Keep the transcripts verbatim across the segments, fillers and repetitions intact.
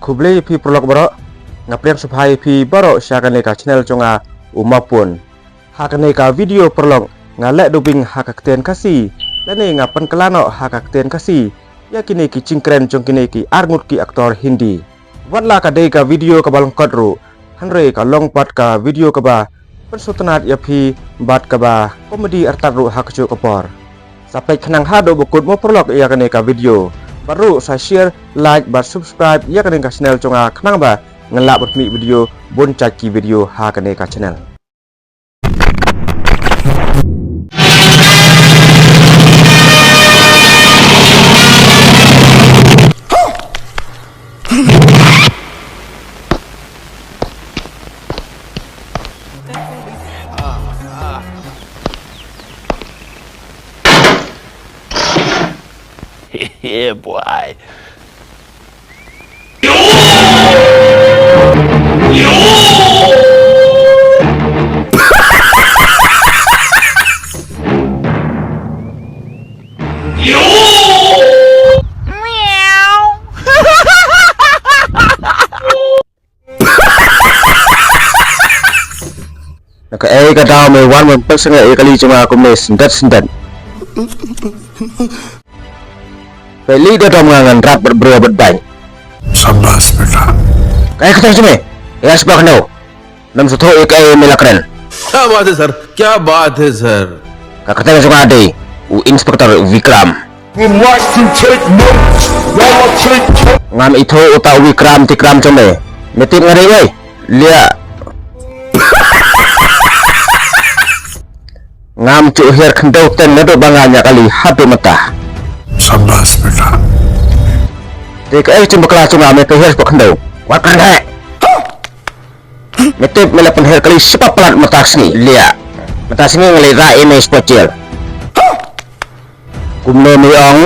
Khublei ïa phi paralok baroh. Nga pdiang sngewbha ïa phi baroh sha kane ka channel jong nga, u Mapun. Ha kane ka video paralok, nga leh dubbing ha ka ktien Khasi, lane nga pynkylla noh ha ka ktien Khasi ïa kine ki jingkren jong kine ki arngut ki actor Hindi. Wat la ka dei ka video kaba lyngkot ruh, hynrei ka long pat ka video kaba pynsngewtynnat ïa phi bad kaba comedy artat ruh ha kajuh ka por. Sa peit khnang haduh ba kut mo paralok ïa kane ka video. Bad ruh sa share, like bad subscribe ïa kane ka channel jong nga khnang ba ngin lah ban pynmih video bun jait ki video ha kane ka channel. Yeah, boy. Na kaei ka daw me wan ban pynsangeh ïa kali jong nga kumne syndet syndet. Peit lei da dom nga ngan rap bad briew bad bang. Shabash beta. Kaei ka kyrteng jong me? Ïa sbak no. Nam sa thoh ïa kaei me la kren. क्या बात है सर, क्या बात है सर. Ka kyrteng jong nga dei u Inspector Vikram. Would like to take notes while I take notes. Ngam ithuh uta u Vikram Tikram jong me. Me tip nga dei uei? Liah. Ngam ju hiar khyndew teng naduh ba nga ñiah kali haduh mynta. Shabash beta. Te kaei ka jingbakla jong nga me pynhiar shapoh khyndew. Wat kren heh. Me tip me la pynhiar kali shapoh palat mynta ka sngi. Liah. Mynta ka sngi nga la ïa rah ïa me shapoh jel. Kumno me ong?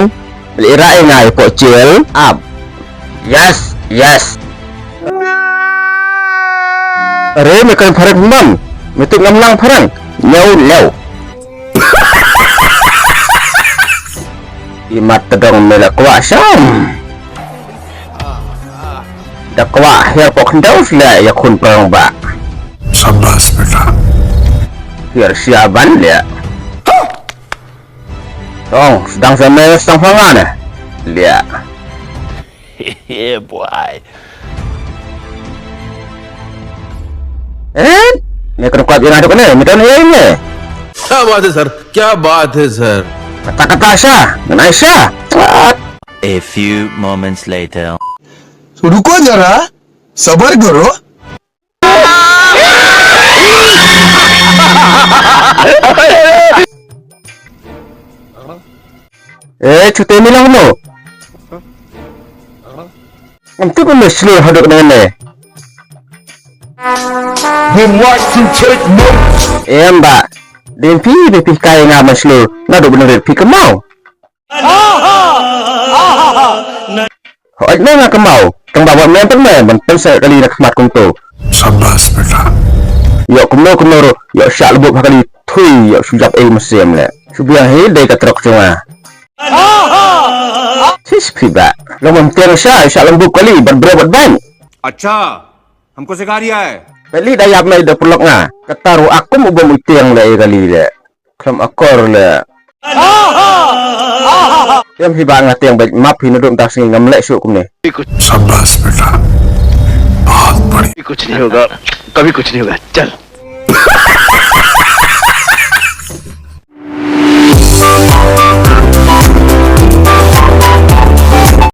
Me la ïa rah ïa nga hapoh jel. Ap. Yes, yes. Are me kren phareng, me tip ngam lang phareng. Ñiew lew. Imat tdong me la kwah sham. Da kwah hiar poh khyndew sla ïa khun prong ba. Shabash beta. Hiar sia ban leh. Tong, sdang sa me sdang pha nga ne. Liah. Yeah, boy. Eh? Me kren kwah ïa nga haduh kane, me don ïa me. क्या बात है सर, क्या बात है सर. Kata kata sha, ngan ai sha. A few moments later. तो रुको जरा, सबर करो. Eh, chute me long no. Ngam tip me shlur haduh nane. Would like to take notes. Em ba. Dei phi, dei phi kai nga ban shlur. Naduh ban rit phi kynmaw. Hooid, me nga kynmaw, tang ba wat me pat me ban pynsangeh kali na khmat kumto. Shabash beta. Ïoh kumno kumno ruh, ïoh shah lbup ha kali thui, ïoh shu jop ei mynsiem leh. Shu biang hi dei ka trok jong nga. Sis phi ba. Long ban tieng sha, shah lbup kali, bad briew bad bang. अच्छा, हमको सिखा रिया है. Peit lei da ïap me da paralok nga. Kata ruh akum u bym u tieng leh ei kali leh. Khlem akor leh. Em hi ba nga tieng bad map hi naduh mynta ka sngi ngam leh shuh kumne. Shabash beta. बहुत बढ़िया. कुछ नहीं होगा, कभी कुछ नहीं होगा. चल.